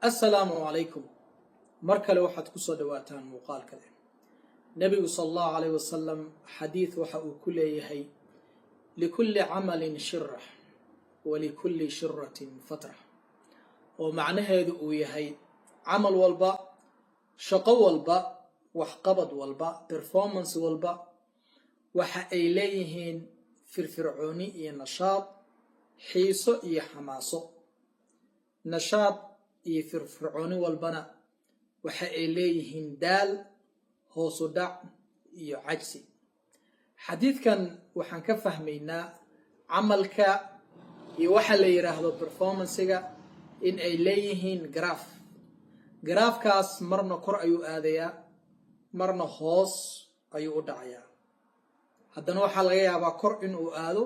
Assalaamu calaykum. Mar kale waxaad ku soo dhowaataan muuqaal kale. Nebigu sala Allahu calayh wasalam xadiid waxa uu ku leeyahay: "لكل عمل شرة ولكل شرة فترة", oo macnaheedu uu yahay camal walba, shaqo walba, waxqabad walba, performance walba waxa ay leeyihiin firfircooni iyo nashaad, xiiso iyo xamaaso. Nashaad iyo firfircooni walbana waxa ay leeyihiin daal, hoosu dhac iyo cajsi. Xadiidkan waxaan ka fahmaynaa camalka iyo waxa la yidhaahdo performancega in ay leeyihiin graph. Graphkaas marna kor ayuu aadayaa, marna hoos ayuu u dhacayaa. Haddana waxaa laga yaabaa kor inuu aado,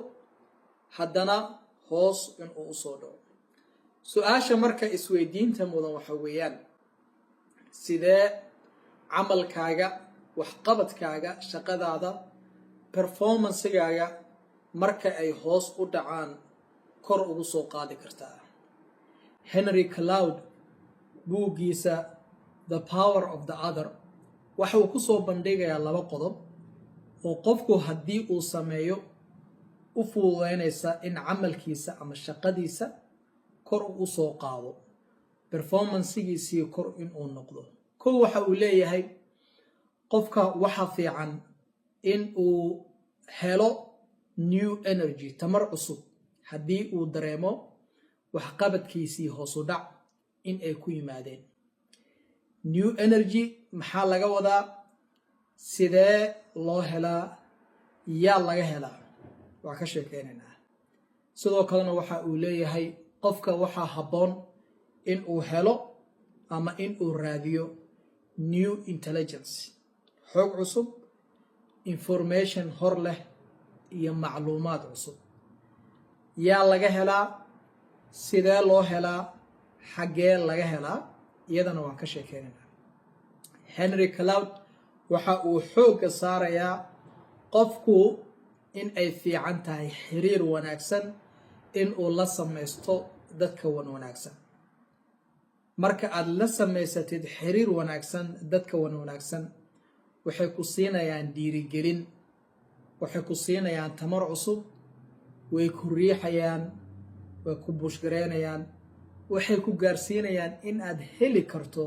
haddana hoos inuu usoo dhaco. Su-aasha marka isweydiinta mudan waxa weeyaan: sidee camalkaaga, waxqabadkaaga, shaqadaada, performancegaaga marka ay hoos u dhacaan kor ugu soo qaadi kartaa? Henry Cloud buuggiisa "The Power of the Other" waxa uu ku soo bandhigayaa laba qodob oo qofku haddii uu sameeyo u fududeynaysa in camalkiisa ama shaqadiisa kor u soo qaado, performancegiisii kor inuu noqdo. Kow, waxa uu leeyahay qofka waxa fiican in uu helo new energy, tamar cusub, haddii uu dareemo waxqabadkiisii hoosu dhac in ay ku yimaadeen. New energy maxaa laga wadaa? Sidee loo helaa? Yaa laga helaa? Waa ka sheekeynaynaa. Sidoo kalena waxa uu leeyahay qofka waxaa habboon in uu helo ama in uu raadiyo new intelligence, xog cusub, information hor leh iyo macluumaad cusub. Yaa laga helaa? Sidee loo helaa? Xaggee laga helaa? Iyadana waan ka sheekeynaynaa. Henry Cloud waxa uu xoogga saarayaa qofku in ay fiican tahay xiriir wanaagsan in uu la samaysto dadka wan wanaagsan. Marka aad la samaysatid xiriir wanaagsan dadka wan wanaagsan, waxay ku siinayaan dhiirigelin, waxay ku siinayaan tamar cusub, way ku riixayaan, way ku push gareynayaan, waxay ku gaarsiinayaan in aad heli karto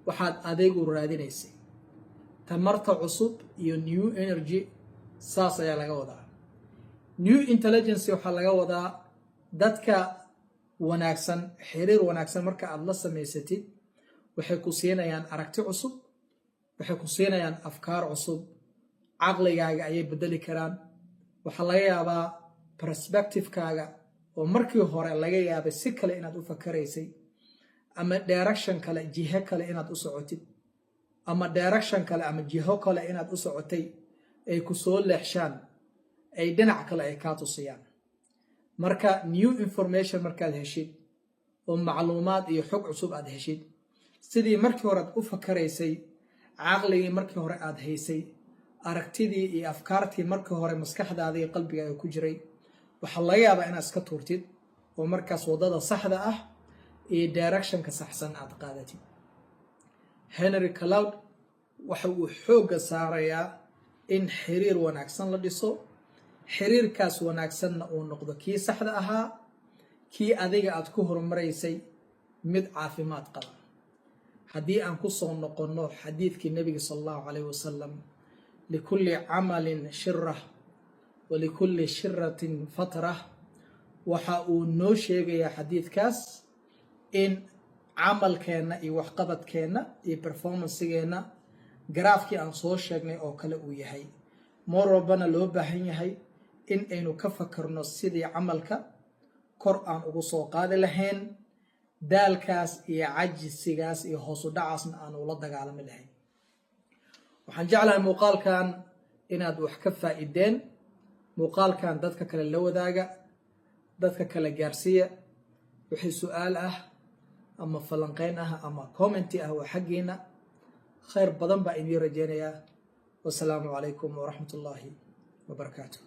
waxaad adigu raadinaysay. Tamarta cusub iyo new energy saas ayaa laga wadaa. New intelligence waxaa laga wadaa dadka wanaagsan, xiriir wanaagsan marka aad la samaysatid, waxay ku siinayaan aragti cusub, waxay ku siinayaan afkaar cusub, caqligaaga ayay bedeli karaan. Waxaa laga yaabaa perspectivekaaga oo markii hore laga yaabay si kale inaad u fakaraysay, ama direction kale, jiho kale inaad u socotid, ama direction kale ama jiho kale inaad u socotay ay ku soo leexshaan, ay dhinac kale ay kaa tusiyaan. Marka new information markaad heshid oo macluumaad iyo xog cusub aad heshid, sidii markii hore aad u fakaraysay, caqligii markii hore aad haysay, aragtidii iyo afkaartii markii hore maskaxdaada iyo qalbigaaga ku jiray, waxaa laga yaabaa inaad iska tuurtid oo markaas waddada saxda ah iyo directionka saxsan aad qaadatid. Henry Cloud waxa uu xoogga saarayaa in xiriir wanaagsan la dhiso, xiriirkaas wanaagsanna uu noqdo kii saxda ahaa, kii adiga aad ku horumaraysay, mid caafimaad qaba. Haddii aan ku soo noqonno xadiidkii nebiga sala Allahu calayh wasalam, "لكل عمل شرة ولكل شرة فترة", waxa uu noo sheegayaa xadiidkaas in camalkeenna iyo waxqabadkeenna iyo performancegeenna graphkii aan soo sheegnay oo kale uu yahay. Mar walbana loo baahan yahay in aynu ka fakarno sidii camalka kor aan ugu soo qaadi lahayn, daalkaas iyo cajisigaas iyo hoosu dhacaasna aan ula dagaalami lahayn. Waxaan jeclahay muuqaalkan inaad wax ka faa'iideen. Muuqaalkan dadka kale la wadaaga, dadka kale gaarsiiya. Wixii su-aal ah ama falanqeyn ah ama commenti ah waa xaggiina. Khayr badan baa idiin rajeynayaa. Wasalaamu calaykum waraxmat ullaahi wabarakaatu.